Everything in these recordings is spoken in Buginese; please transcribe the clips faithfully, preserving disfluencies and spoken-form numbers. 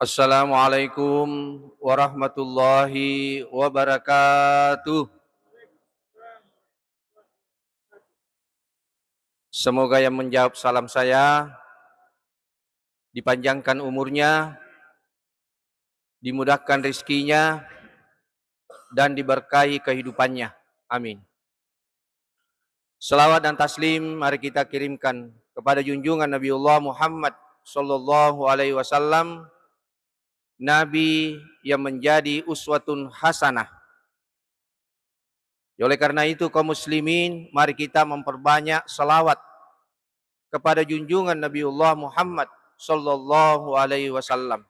Assalamualaikum warahmatullahi wabarakatuh. Semoga yang menjawab salam saya dipanjangkan umurnya, dimudahkan rizkinya, dan diberkahi kehidupannya. Amin. Selawat dan taslim mari kita kirimkan kepada junjungan Nabiullah Muhammad sallallahu alaihi wasallam, Nabi yang menjadi uswatun hasanah. Oleh karena itu, kaum muslimin, mari kita memperbanyak selawat kepada junjungan Nabiullah Muhammad sallallahu alaihi wasallam.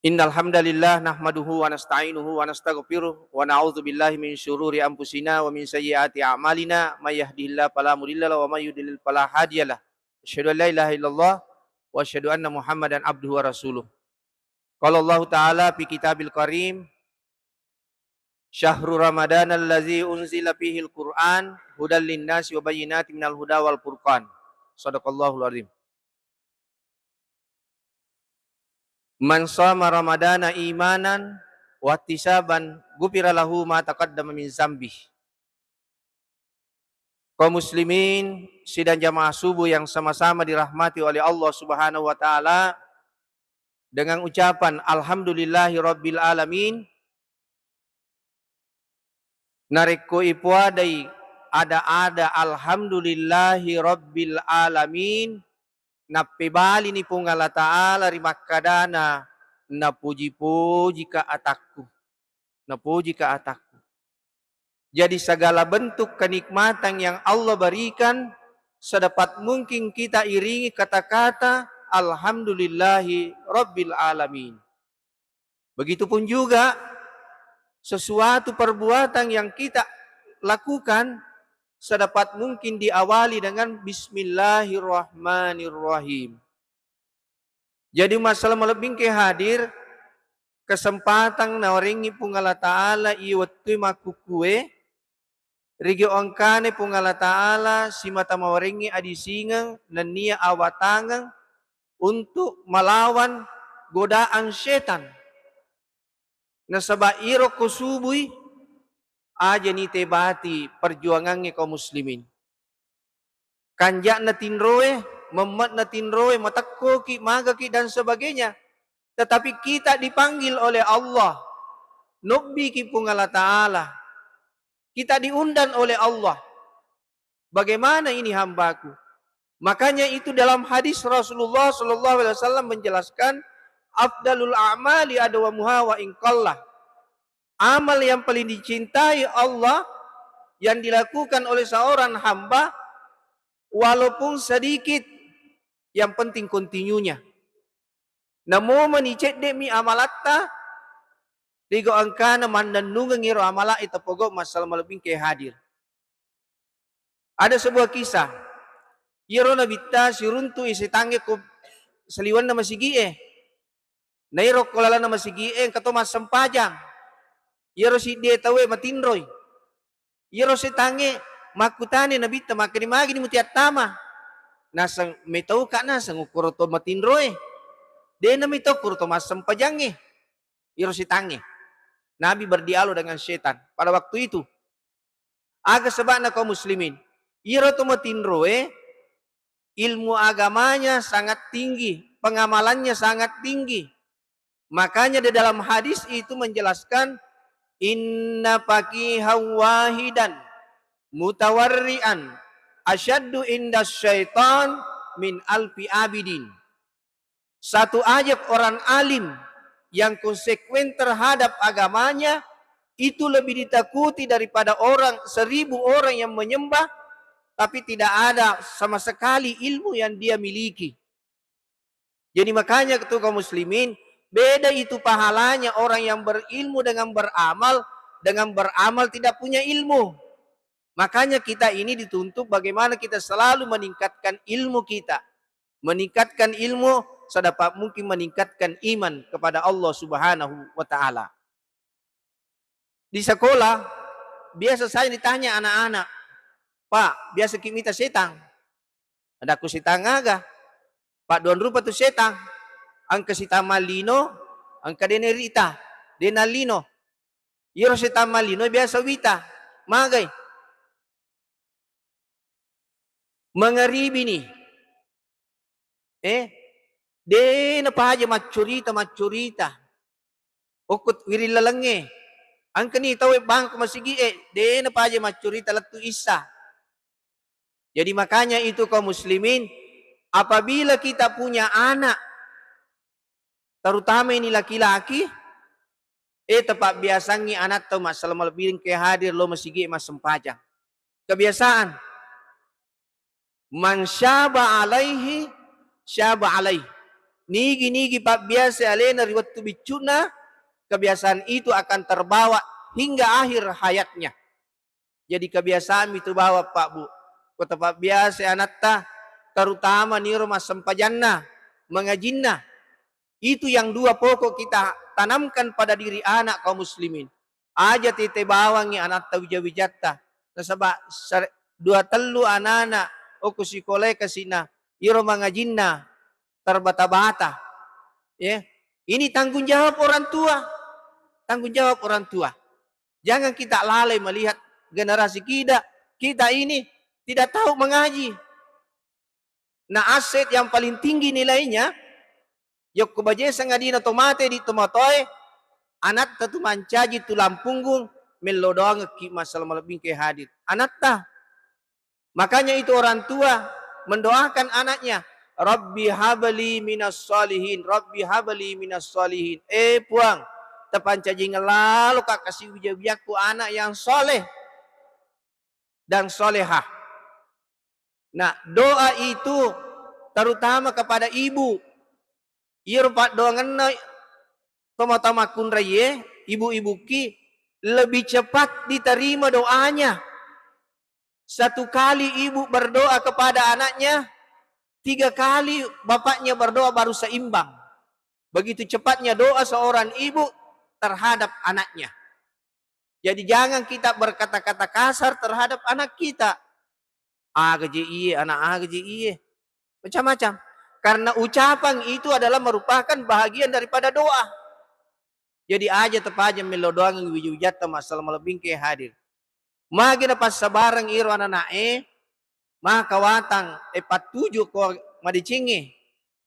Innal hamdalillah nahmaduhu wa nasta'inuhu wa nastaghfiruh wa na'udzu billahi min syururi anfusina wa min sayyiati a'malina. May yahdihillahu fala mudhillalah wa may yudlil fala hadiyalah. Asyhadu an la ilaha illallah wa asyhadu anna Muhammadan abduhu wa rasuluh. Qala Allahu ta'ala fi kitabil karim, "Syahru Ramadan allazi unzila fihil Qur'an hudal linnasi wa bayyinatin minal huda wal furqan." Sadaqallahul azim. "Man shama Ramadana imanan wahtisaban ghufira lahu ma taqaddama min zambih." Kaum muslimin, sidang jamaah subuh yang sama-sama dirahmati oleh Allah Subhanahu wa Ta'ala, dengan ucapan alhamdulillahi rabbil alamin, narekko ipoadai ada-ada alhamdulillahi rabbil alamin, nappebalini Puang Allah Ta'ala ri makkadana, "Napuji-pujika atakku, napujika atakku." Jadi, segala bentuk kenikmatan yang Allah berikan, sedapat mungkin kita iringi kata-kata, "Alhamdulillahi Rabbil Alamin." Begitupun juga, sesuatu perbuatan yang kita lakukan, sedapat mungkin diawali dengan "Bismillahirrahmanirrahim." Jadi, masalah malebbingke hadir, kesempatan nawarengngi Puang Allah Ta'ala iye wettue makkukkue, rige engkana Puang Allah Ta'ala simata mawarengngi adisingeng nennia awatangeng untuk melawan godaan setan. Nasaba iyaro ko subui, ajani tebati perjuangangnge kaum muslimin. Kanja'na tinroe, memme'na tinroe, matekkoki, magaki, dan sebagainya. Tetapi kita dipanggil oleh Allah, nobbiki Puang Allah Ta'ala. Kita diundang oleh Allah. Bagaimana ini hambaku? Makanya itu dalam hadis Rasulullah sallallahu alaihi wasallam menjelaskan, "Afdalul a'mali adwamuha wa in qalla." Amal yang paling dicintai Allah yang dilakukan oleh seorang hamba, walaupun sedikit, yang penting kontinunya. Namo mani cedde'mi amalatta, rigo engkana mannennungeng iro amala e tapogau massala malebbingke hadir. Ada sebuah kisah, iyaro nabitta siruntu'i setangnge ko saliwenna masigi'e. Na iyaro ko lalenna masigi'e engka to massempajang. Iyaro siddie tauwe matinroi. Iyaro setangnge makkutana nabitta, "Makkeda magini muti attama?" Naseng, "Metauka naseng ukkoro to matinroe. Dena metau ukkoro to massempajangnge." Iyaro setangnge. Nabi berdialog dengan setan pada waktu itu. Aga sebabna kaum muslimin? Iyaro to matinroe ilmu agamanya sangat tinggi, pengamalannya sangat tinggi. Makanya di dalam hadis itu menjelaskan, "Inna faqihan wahidan mutawarri'an asyaddu inda syaitan min alfi abidin." Satu aja orang alim yang konsekuen terhadap agamanya itu lebih ditakuti daripada orang, seribu orang yang menyembah, tapi tidak ada sama sekali ilmu yang dia miliki. Jadi, makanya, ketua kaum muslimin, beda itu pahalanya orang yang berilmu dengan beramal, dengan beramal tidak punya ilmu. Makanya, kita ini dituntut bagaimana kita selalu meningkatkan ilmu kita. Meningkatkan ilmu sedapat mungkin meningkatkan iman kepada Allah Subhanahu wa Ta'ala. Di sekolah, biasa saya ditanya anak-anak, "Pak, biasa ki mita setang?" Adakku, "Setang aga?" "Pak, dua rupa tu setang. Engka sitamang lino, engka de' nairita, de' nallino. Iyaro sitamang lino biasa wita. Magai? Mangaribini. Eh, de' napaja maccurita-maccurita. Okko wiring lalengnge. Engkani tau bangko masigi'e, de' napaja maccurita lettu issa. Jadi makanya itu kaum muslimin, apabila kita punya anak, terutama ini laki-laki, eh, tapabbiasangngi anatta massala malebbi engka hadir lao masigi'e massempajang. Kebiasaan. Man syaba alaihi, syaba alaih. Nigi-nigi pabbiasa alena ri wettu biccu'na, kebiasaan itu akan terbawa hingga akhir hayatnya. Jadi kebiasaan itu bawa, Pak, Bu. Ko tapabbiasa anatta, terutama niro massempajanna, mangajinna. Itu yang dua pokok kita tanamkan pada diri anak kaum muslimin. Aja tete bawangngi anatta wija-wijatta. Nasaba sare-, dua tellu anana okko sikolae kasina, iro mangajinna terbata-bata. Ya. Ini tanggung jawab orang tua. Tanggung jawab orang tua. Jangan kita lalai melihat generasi kita. Kita ini tidak tahu mengaji. Nah, aset yang paling tinggi nilainya, yokko baje sangadina to mate di tomatoe, anatta tu mancaji tulang punggung, mello doangekki massala malebbi engka hadir. Anatta. Makanya itu orang tua mendoakan anaknya, "Rabbi habli minas shalihin, Rabbi habli minas shalihin." Eh, Puang, tapancajingeng lalo ka kasi wija-wijakku anak yang soleh dan solehah. Nah, doa itu terutama kepada ibu. Iyaro paddoangenna tomatoa makkunraie, ibu-ibuki, lebih cepat diterima doanya. Satu kali ibu berdoa kepada anaknya, tiga kali bapaknya berdoa baru seimbang. Begitu cepatnya doa seorang ibu terhadap anaknya. Jadi jangan kita berkata-kata kasar terhadap anak kita. Aga je iye, anak aga je iye. Macam-macam. Karena ucapan itu adalah merupakan bahagian daripada doa. Jadi aja tapaja mello doangeng wija-wijatta massala malebbi engka hadir. Magi napassabareng iro anana'e, maka watang, eh, pattuju ko madecengnge.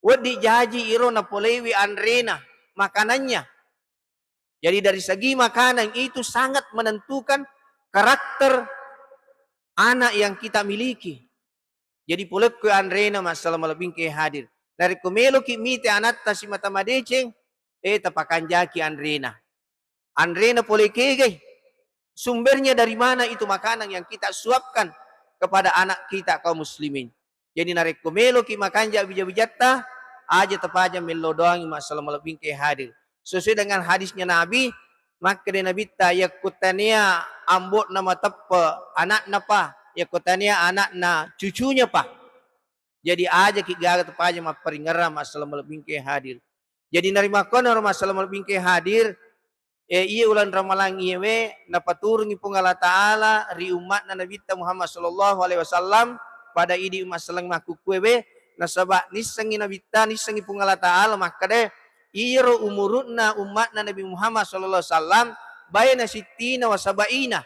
Weddi jaji iro napolewi anrena, makanannya. Jadi dari segi makanan itu sangat menentukan karakter anak yang kita miliki. Jadi polekko anrena massala malebbi engka hadir. Narekko meloki mite anatta simata madeceng, eh, tapakanjaki anrena. Anrena pole kegai. Sumbernya dari mana itu makanan yang kita suapkan kepada anak kita kaum muslimin? Jadi narekko meloki makanja wija-wijatta, aja tapaja mello doangi massala malebbi engka hadir. Sesuai dengan hadisnya Nabi, makkeda Nabitta, yakko tania ambo'na mateppe, anakna pa, yakko tania anakna cucunya pa. Jadi ajaki gaga tapaja mapparingerang massala malebbi engka hadir. Jadi narimakkonaro massala malebbi engka hadir, eh, iya uleng Ramalang iyewe napaturungi Puang Allah Ta'ala ri umma'na Nabitta Muhammad sallallahu alaihi wasallam pada idi umma selleng makkukkuewe, nasaba nissengngi Nabitta, nissengngi Puang Allah Ta'ala makkeda, iyaro umuru'na umma'na Nabi Muhammad sallallahu alaihi wasallam baina sittina wa sabaina,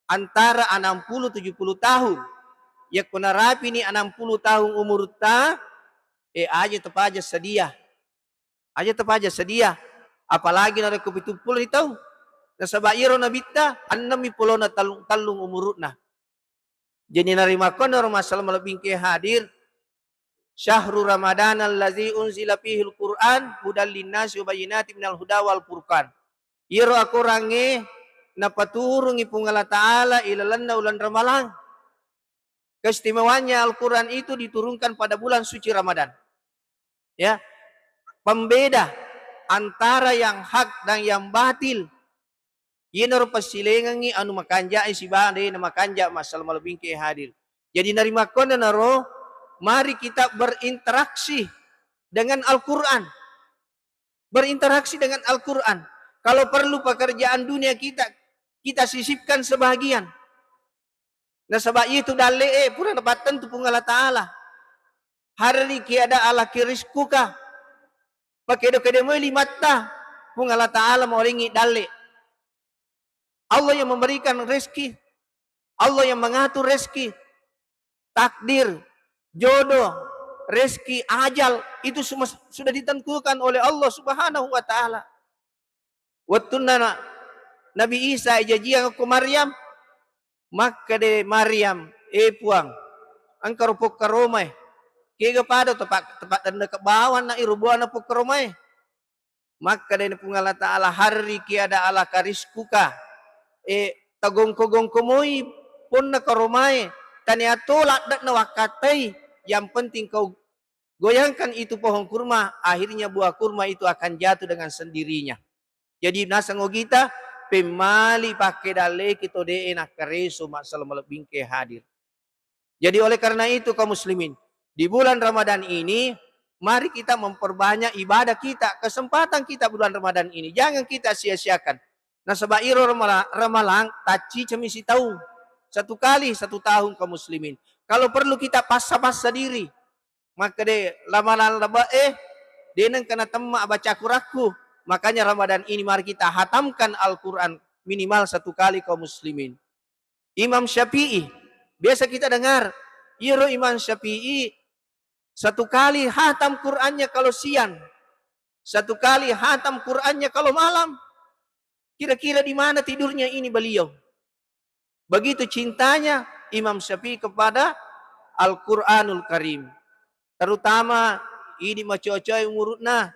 antara enam puluh tujuh puluh tahun. Yakko narapini enam puluh tahun umurutta, eh, aja tapaja sedia. Aja tapaja sedia, apalagi narekko pitu pulo ri tau. Nasaba iyaro Nabitta, ennemmi pulona tellung, tellung umuru'na. Jadi narimakkonaro massala malebbi engka hadir, syahru Ramadan allazi unzila fihil Qur'an hudal linnasi wa bayyinatin minal huda wal furqan. Iyaro akorangnge napaturungi Puang Allah Ta'ala ilalenna uleng Ramalang. Keistimewaannya Al-Quran itu diturunkan pada bulan suci Ramadan. Ya, pembeda antara yang hak dan yang batil. Iyanaro passilengengngi anu makanja'i sibawa de na makanja massala malebbi engka hadir. Jadi narimakkonanaro, mari kita berinteraksi dengan Al-Quran. Berinteraksi dengan Al-Quran. Kalau perlu pekerjaan dunia kita, kita sisipkan sebahagian. Nasaba itu dalle'e pura napattentu Puang Allah Ta'ala. Harriki ada alaki rizquka. Pakedo-kedo moi limatta, Puang Allah Ta'ala maolengi dalle. Allah yang memberikan rezeki, Allah yang mengatur rezeki, takdir, jodoh, rezeki, ajal, itu semua sudah ditentukan oleh Allah Subhanahu wa Ta'ala. Wettunna na-, Nabi Isa ijajiang ko Maryam, makkeda Maryam, "Eh Puang, engkaro pokkaromae, kega pada tepa-, tepa dendeke bawang na iro buana pokkaromae?" Makkedani Puang Allah Ta'ala, "Harriki ada ala kariskuka." Eh, tagongko-gongko moi ponna karomae, tania to ladde'na wakkattai, yang penting kau goyangkan itu pohon kurma, akhirnya buah kurma itu akan jatuh dengan sendirinya. Jadi naseng ogita, pemmali pakke dalleki to de'e nakkareso massala malebbingke hadir. Jadi oleh karena itu kaum muslimin, di bulan Ramadan ini mari kita memperbanyak ibadah kita, kesempatan kita bulan Ramadan ini. Jangan kita sia-siakan. Nasaba iro Ramala-, Ramalang taccicami sitaung. Satu kali satu tahun kaum muslimin. Kalau perlu kita passa-passa diri. Makkeda Ramalang lebe e, de nengka natemma baca Quranku. Makanya Ramadan ini mari kita hatamkan Al-Quran minimal satu kali kaum muslimin. Imam Syafi'i, biasa kita dengar, iyaro Imam Syafi'i satu kali hatam Qurannya kalau siang, satu kali hatam Qurannya kalau malam. Kira-kira di mana tidurnya ini beliau? Begitu cintanya Imam Syafi'i kepada Al-Quranul Karim. Terutama idi macoa-coa umurutna.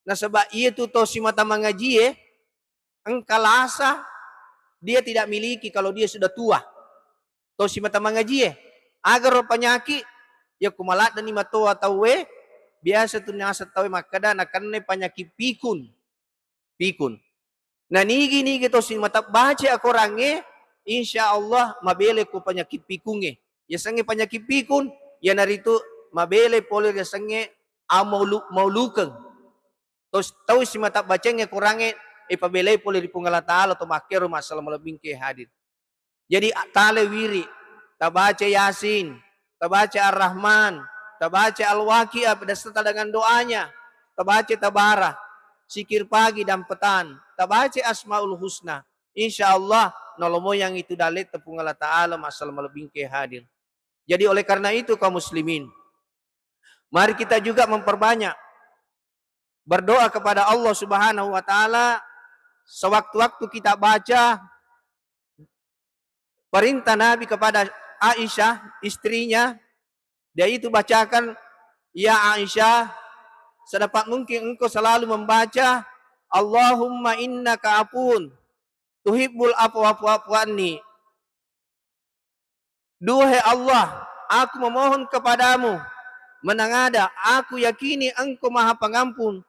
Nasaba iya tu to simata mangajie, engka lasa dia tidak miliki kalau dia sudah tua. To simata mangajie, agaro panyaki, yakko maladdeni matoa tauwe, biasa tu naseng tauwe makkeda nakenne panyaki pikun. Pikun. Na nigi-nigi to simata baca akorangnge, insya Allah mabele ko panyaki pikungnge. Yasengnge panyaki pikun, iyanaritu mabele pole yasengnge amaulu-, maulukeng. Tos-, tau simata bacengnge korangnge, ipabelai pole ri Puang Allah Ta'ala to makkero massala malebbingke hadir. Jadi, a-, tale wiri, tabaca Yasin, tabaca Ar-Rahman, tabaca Al-Waqiah beserta dengan doanya, tabaca Tabarah, zikir pagi dan petang, tabaca Asmaul Husna. Insya Allah, nalomoyang itu dalle tepung Allah Ta'ala massala malebbingke hadir. Jadi, oleh karena itu, kaum muslimin, mari kita juga memperbanyak berdoa kepada Allah Subhanahu wa Ta'ala. Sewaktu-waktu kita baca perintah Nabi kepada Aisyah, istrinya, dia itu bacakan, "Ya Aisyah, sedapat mungkin engkau selalu membaca, Allahumma innaka afuun tuhibbul afwa fa'fu anni." Duhe Allah, aku memohon kepadamu, menangada, aku yakini engkau maha pengampun,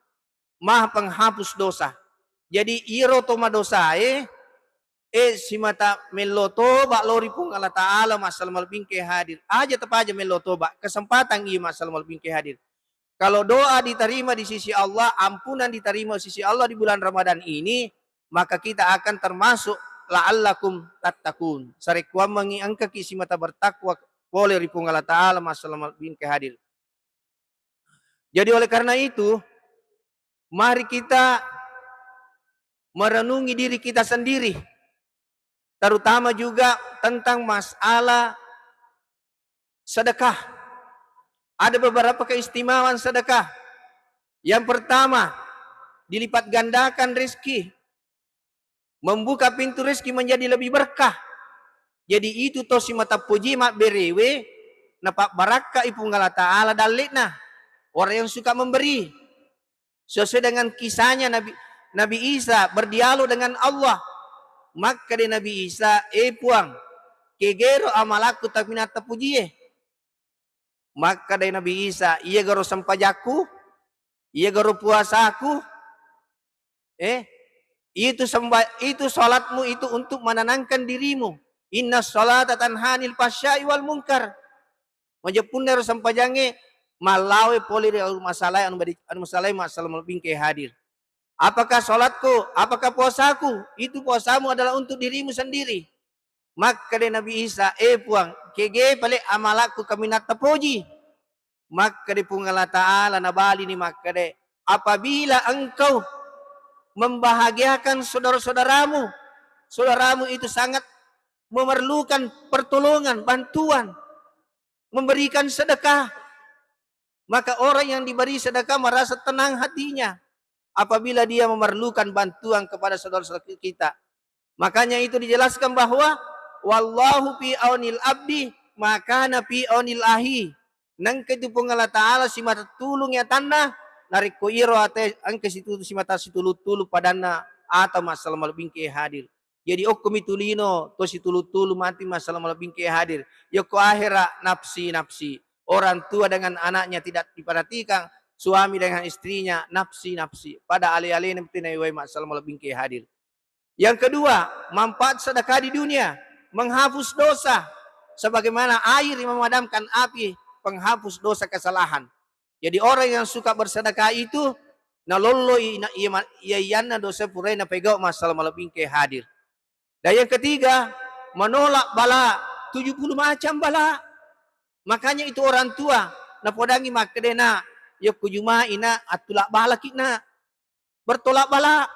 maha penghapus dosa. Jadi, iro to madosae, eh, simata mello toba lao ri Puang Allah Ta'ala massala malebbingke hadir. Aja tapaja mello toba, kesempatan iya massala malebbingke hadir. Kalau doa diterima di sisi Allah, ampunan diterima di sisi Allah di bulan Ramadan ini, maka kita akan termasuk la'allakum tattaqun. Sarekkuammengngi engkaki simata bertakwa pole ri Puang Allah Ta'ala massala malebbingke hadir. Jadi oleh karena itu, mari kita merenungi diri kita sendiri, terutama juga tentang masalah sedekah. Ada beberapa keistimewaan sedekah. Yang pertama, dilipat gandakan rezeki, membuka pintu rezeki menjadi lebih berkah. Jadi itu to simata poji mabberewe, napabbarakkai Puang Allah Ta'ala dalle'na. Orang yang suka memberi. Sesuai dengan kisahnya Nabi, Nabi Isa berdialog dengan Allah. Makkeda Nabi Isa, "Eh Puang, kegero amalakku tapi natta pujie?" Makkeda Nabi Isa, "Iya garo sempajakku, iya garo puasaku, eh, itu semba-, itu salatmu itu untuk menenangkan dirimu. Inna salata tanhanil fahsya'i wal munkar." Majeppunna ero sempajangnge, mallawe pole ri anu masalae, anu badi-, anu masalae, massala malebbingke hadir. Apakah salatku? Apakah puasaku? Itu puasamu adalah untuk dirimu sendiri. Makkeda Nabi Isa, "Eh Puang, kege pale amalakku kaminatta poji?" Makkeda Puang Allah Ta'ala, nabalini makkeda, Apabila engkau membahagiakan saudara-saudaramu, saudaramu itu sangat memerlukan pertolongan, bantuan, memberikan sedekah, maka orang yang diberi sedekah merasa tenang hatinya apabila dia memerlukan bantuan kepada saudara-saudara kita. Makanya itu dijelaskan bahwa, "Wallahu fi aunil abdi ma kana fi aunil ahi." Nengka itu Puang Allah Ta'ala simata tulung atanna, narekko iyaro ate engka situ simata situlu-tulu padanna ata, massala malebbingke hadir. Jadi okkomi tulino to situlu-tulu mati, massala malebbingke hadir. Yokko akhera nafsi-nafsi. Orang tua dengan anaknya tidak diperhatikan, suami dengan istrinya nafsi-nafsi. Pada ale-alena betul na iwai, massala malebbingke hadir. Yang kedua, manfaat sedekah di dunia, menghapus dosa. Sebagaimana air yang memadamkan api, penghapus dosa kesalahan. Jadi orang yang suka bersedekah itu, nalolloi na-, iya ma-, iya iyanna dosa purai napegau, massala malebbingke hadir. Dan yang ketiga, menolak bala, tujuh puluh macam bala. Makanya itu orang tua napodangi makkeda, "Nak, yokko jumai, Nak, attula balaki, Nak." Bertolak bala.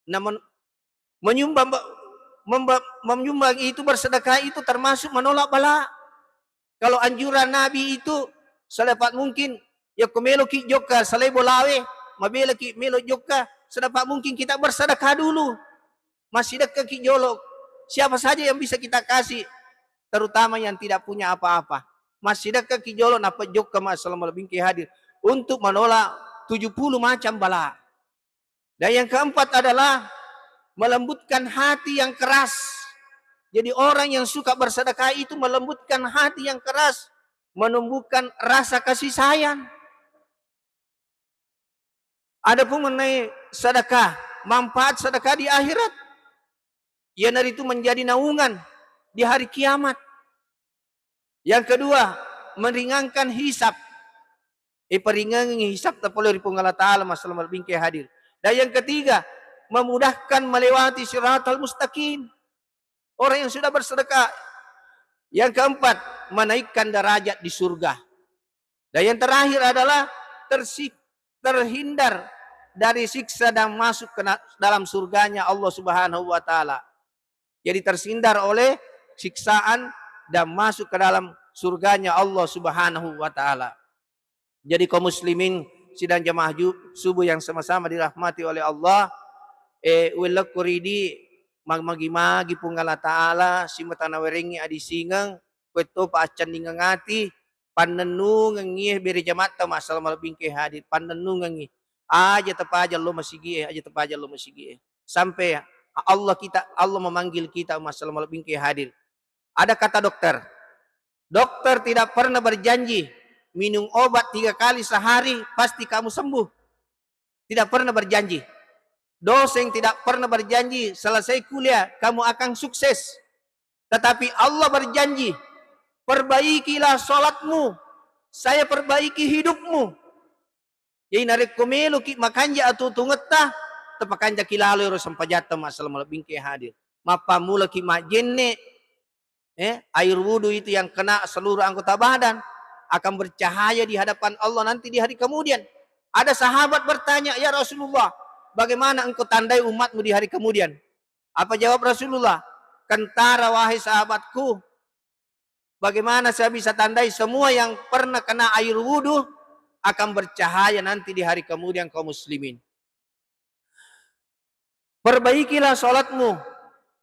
Namun menyumbang, memba-, menyumbang itu, bersedekah itu termasuk menolak bala. Kalau anjuran Nabi itu, sedapat mungkin, yakko meloki jokka salai bolawe, mabelaki melo jokka, sedapat mungkin kita bersedekah dulu. Massidekka ki jolo. Siapa saja yang bisa kita kasih, terutama yang tidak punya apa-apa. Massidekka ki jolo, nappa jokka, massala malebbingke hadir, untuk menolak tujuh puluh macam bala. Dan yang keempat adalah melembutkan hati yang keras. Jadi orang yang suka bersedekah itu melembutkan hati yang keras, menumbuhkan rasa kasih sayang. Adapun mengenai sedekah, manfaat sedekah di akhirat, iyanaritu menjadi naungan di hari kiamat. Yang kedua, meringankan hisab. Eh, peringangi hisab tapole ri Puang Allah Ta'ala, massala malebbingke hadir. Dan yang ketiga, memudahkan melewati siratal mustaqim. Orang yang sudah bersedekah. Yang keempat, menaikkan derajat di surga. Dan yang terakhir adalah tersik-, terhindar dari siksa dan masuk ke na-, dalam surganya Allah Subhanahu wa Ta'ala. Jadi tersindar oleh siksaan dan masuk ke dalam surganya Allah Subhanahu wa Ta'ala. Jadi kaum muslimin sidang jamaah ju-, subuh yang sama-sama dirahmati oleh Allah, eh, uwellekko ridi mag-, magi-magi Puang Allah Ta'ala, simata nawerengngi adisingeng, kuettopa accenningeng ati, pannennungengngi bere jamatta, massala malebbingke hadir, pannennungengngi. Aja tapaja lo masigie, aja tapaja lo masigie. Sampai Allah kita, Allah memanggil kita, massala malebbingke hadir. Ada kata dokter. Dokter tidak pernah berjanji, minum obat tiga kali sehari, pasti kamu sembuh. Tidak pernah berjanji. Dosen tidak pernah berjanji, selesai kuliah, kamu akan sukses. Tetapi Allah berjanji, "Perbaikilah salatmu, saya perbaiki hidupmu." Jadi narekko meloki makanja atuo-tuongetta, tapakanjaki lalo ero sempajatta, massala malebbingke hadir. Mappammulaki majjenne, eh, air wudu itu yang kena seluruh anggota badan akan bercahaya di hadapan Allah nanti di hari kemudian. Ada sahabat bertanya, "Ya Rasulullah, bagaimana engkau tandai umatmu di hari kemudian?" Apa jawab Rasulullah? "Kentara, wahai sahabatku, bagaimana saya bisa tandai semua yang pernah kena air wudu akan bercahaya nanti di hari kemudian, kaum muslimin?" Perbaikilah salatmu,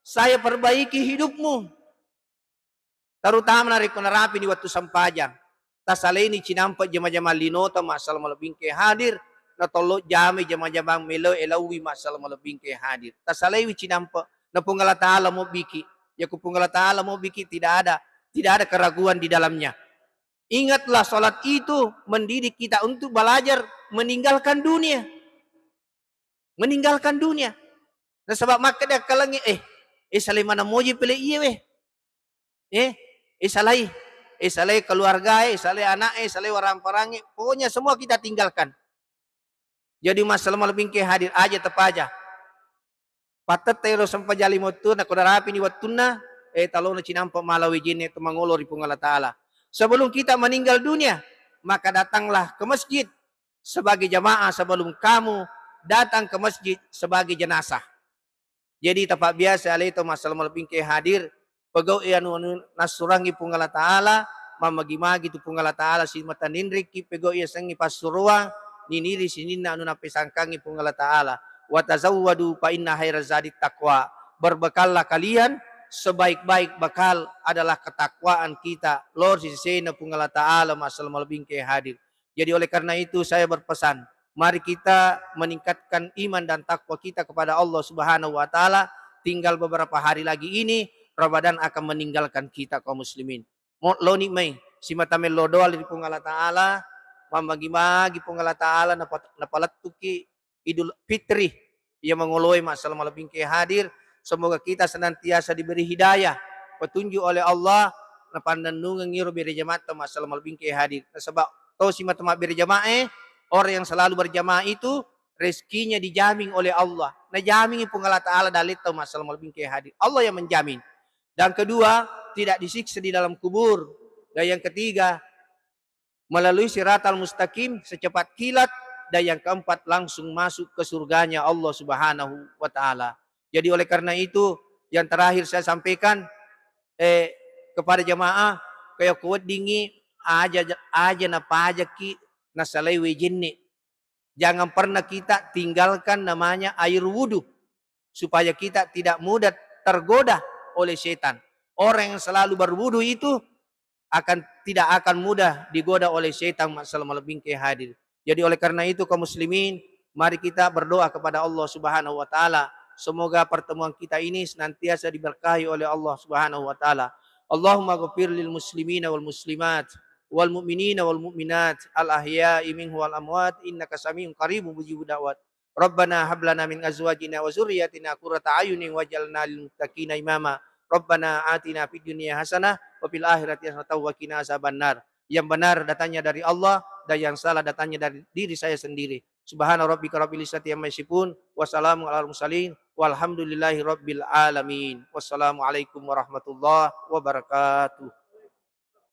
saya perbaiki hidupmu. Terutama narekko narapini wettu sempajang. Tasalaini cinampe jama-jamang linota, massala malebbingke hadir, natollo jamai jama-jamang melo elauwi, massala malebbingke hadir. Tasalaiwi cinampe, na Puang Allah Ta'ala mobbiki. Yakko Puang Allah Ta'ala mobbiki, tidak ada, tidak ada keraguan di dalamnya. Ingatlah, salat itu mendidik kita untuk belajar meninggalkan dunia. Meninggalkan dunia. Nasaba makkeda akkalengnge, eh, eh, salai maneng moji pele iye weh. Eh, eh, salai. Eh, salai keluarga, eh, salai anak, eh, salai warang-parangnge. Pokoknya semua kita tinggalkan. Jadi massala malebbingke hadir, aja tapaja. Pattette ero sempajang lima wettu, nakko narapini wettunna, eh, talona cinampe mala wejenne to mangolo ri Puang Allah Ta'ala. Sebelum kita meninggal dunia, maka datanglah ke masjid. sebagai jamaah sebelum kamu datang ke masjid sebagai jenazah. Jadi, tapabbiasa aleta massala malebbingke hadir, pegau'i anu-anu nassurangngi Puang Allah Ta'ala, mammagi-magi tu Puang Allah Ta'ala simata ninrikki, pegau'i yasengnge passuroang, niniri sininna anu napesangkangngi Puang Allah Ta'ala. "Wa tazawwadu fa inna khaira zadit taqwa." Berbekallah kalian, sebaik-baik bekal adalah ketakwaan kita, lor sisena Puang Allah Ta'ala massala malebbingke hadir. Jadi, oleh karena itu saya berpesan, mari kita meningkatkan iman dan takwa kita kepada Allah Subhanahu wa Ta'ala. Tinggal beberapa hari lagi ini, Ramadan akan meninggalkan kita, kaum muslimin. Mo-, loni mai, simata mello doa ri Puang Allah Ta'ala, mammagi-magi Puang Allah Ta'ala napa-, napalettuki Idul Fitri iya mangoloe massala malebbingke hadir. Semoga kita senantiasa diberi hidayah, petunjuk oleh Allah, napannennungeng iro bere jamaatta massala malebbingke hadir. Nasaba tosi matu mabbere jamaae, orang yang selalu berjamaah itu rezekinya dijamin oleh Allah. Najamingi Puang Allah Ta'ala daletta massala malebbingke hadir. Allah yang menjamin. Dan kedua, tidak disiksa di dalam kubur. Dan yang ketiga, melalui siratal mustaqim secepat kilat, dan yang keempat langsung masuk ke surganya Allah Subhanahu wa Ta'ala. Jadi, oleh karena itu, yang terakhir saya sampaikan, eh, kepada jamaah, kaya ko weddingngi aja, aja napajaki nasalai wae jenne. Jangan pernah kita tinggalkan namanya air wudhu, supaya kita tidak mudah tergoda oleh setan. Orang yang selalu berwudhu itu akan, tidak akan mudah digoda oleh setan, massala malebbingke hadir. Jadi, oleh karena itu, kaum muslimin, mari kita berdoa kepada Allah Subhanahu wa Ta'ala. Semoga pertemuan kita ini senantiasa diberkahi oleh Allah Subhanahu wa Ta'ala. Allahumma ghafir lil muslimina wal muslimat, wal mu'minina wal mu'minat, al ahya'i minhu wal amwat, innaka sami'un qaribun mujibud da'wat. Rabbana hab lana min azwajina wa dzurriyyatina qurrata a'yunin waj'alna lil muttaqina imama. Rabbana atina fid dunya hasanah wa fil akhirati hasanatan wa qina azabannar. Yang benar datangnya dari Allah, dan yang salah datangnya dari diri saya sendiri. Subhana rabbika rabbil izzati amma yasifun, wa salamun alal mursalin, walhamdulillahi rabbil alamin. Wassalamualaikum warahmatullahi wabarakatuh.